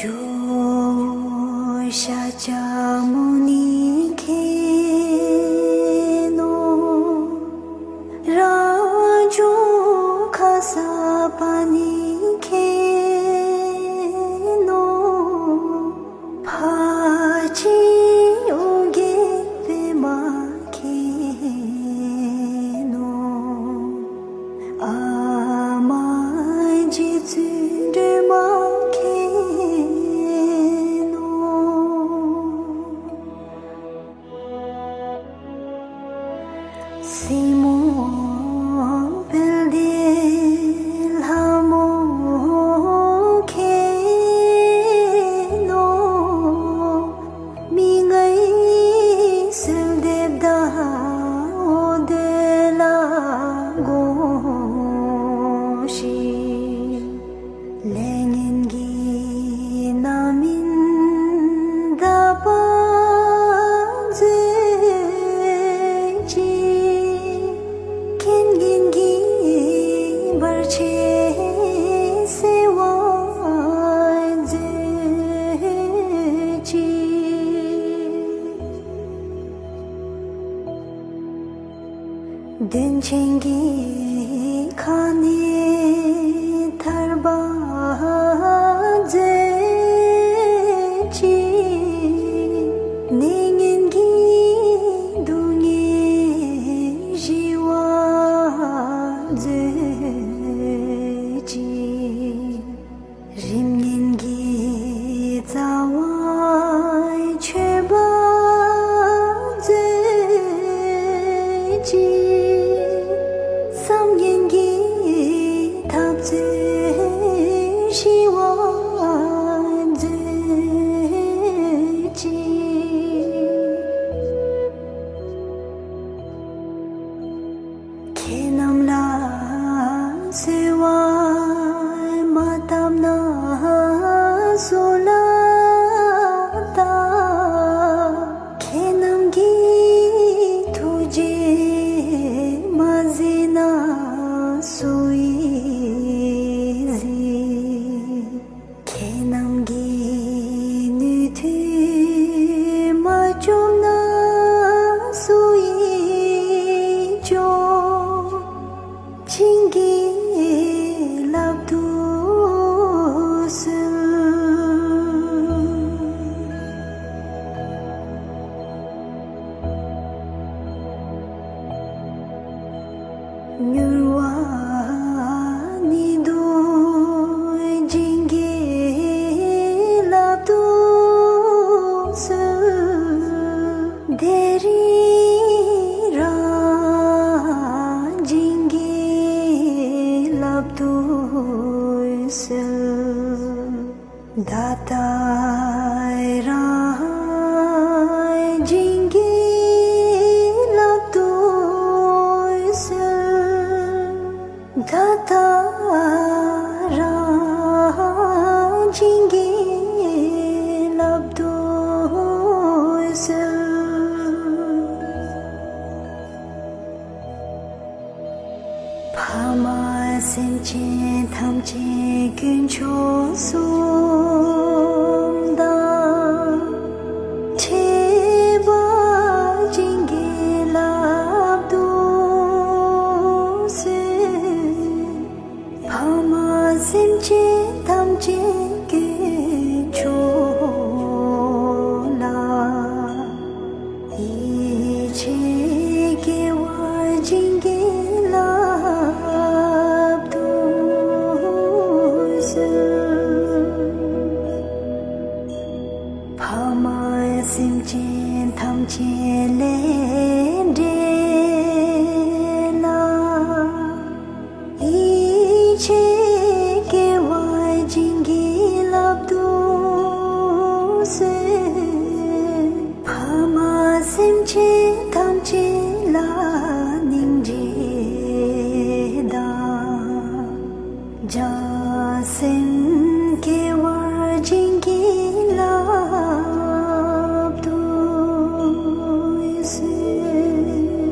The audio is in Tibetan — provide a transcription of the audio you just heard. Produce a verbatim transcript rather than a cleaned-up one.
ཇོ་བོ་ཤཱཀྱ་མུ་ནི་མཁྱེན་ནོ། རང་བྱུང་ཁ་སརྤ་ཎི་མཁྱེན་ནོ། ཕར་ཕྱིན་ཨོ་རྒྱན་པདྨ་མཁྱེན་ནོ། ཨ་མ་རྗེ་བཙུན་སྒྲོལ་མ་མཁྱེན་ནོ། སྲིང་མོ་དཔལ་ལྡན་ལྷ་མོ་མཁྱེན་ནོ། མི་མངོན་གསོལ་འདེབས་དང་འོ་དོད་ལ་དགོངས་ཤིག། ལས་ངན་གྱི་རྣམ་སྨིན་དག་པར་མཛོད་ཅིག། རྐྱེན་ངན་གྱི་བར་ཆད་སེལ་བར་མཛོད་ཅིག། གདོན་ཆེན་གྱི་ཁ་ནས་ཐར་པར་མཛོད་ཅིག། ནད་ངན་གྱི་སྡུག་བསྔལ་ཞི་བར་མཛོད་ཅིག། རིམས་ངན་གྱི་རྩ་བ་ཆོད་པར་མཛོད་ཅིག། བསམ་ངན་གྱི་འཐབ་རྩོད་ཞི་བར་མཛོད་ཅིག། ཁྱེད་རྣམས་ལ་གསོལ་བ་མ་བཏབ་ན་སུ་ལ་བཏབ། ཁྱེད་རྣམས་ཀྱི་ཐུགས་རྗེ་མ་གཟིགས་ན་སུ་ཡིས་གཟིགས། ཁྱེད་རྣམས་ཀྱི་ནུས་མཐུ་མ་བཅོམ་ན་སུ་ཡིས་བཅོམ། བྱིན་གྱིས་བརླབ་ཏུ་གསོལ། མྱུར་བ་ནུས་མཐུ་བྱིན་གྱིས་བརླབ་ཏུ་གསོལ། དེ་རིང་རང་བྱིན་གྱིས་བརླབ་ཏུ་གསོལ། ད་ལྟ་རང་བྱིན་གྱིས་བརླབ་ཏུ་གསོལ། ད་ལྟ་རང་བྱིན་གྱིས་བརླབ་ཏུ་གསོལ། ཕ་མ་སེམས་ཅན་ཐམས་ཅད་དཀོན་མཆོག་གསུམ་དང་། ཕྲད་པར་བྱིན་གྱིས་བརླབ་ཏུ་གསོལ། ཕ་མ་སེམས་ཅན་ཐམས་ཅད་དཀོན་མཆོག་ལ། ཡིད་ཆེས་དགེ་བ་བྱིན་གྱིས་བརླབ་ཏུ་གསོལ། ཕ་མ་སེམས་ཅན་ཐམས་ཅད་ལས་འབྲས་ལ། ཡིད་ཆེས་དགེ་བ་བྱིན་གྱིས་བརླབ་ཏུ་གསོལ། ཕ་མ་སེམས་ཅན་ཐམས་ཅད་ལ་སྙིང་རྗེ་དང་། བྱང་སེམས་དགེ་བ་བྱིན་གྱིས་བརླབ་ཏུ་གསོལ།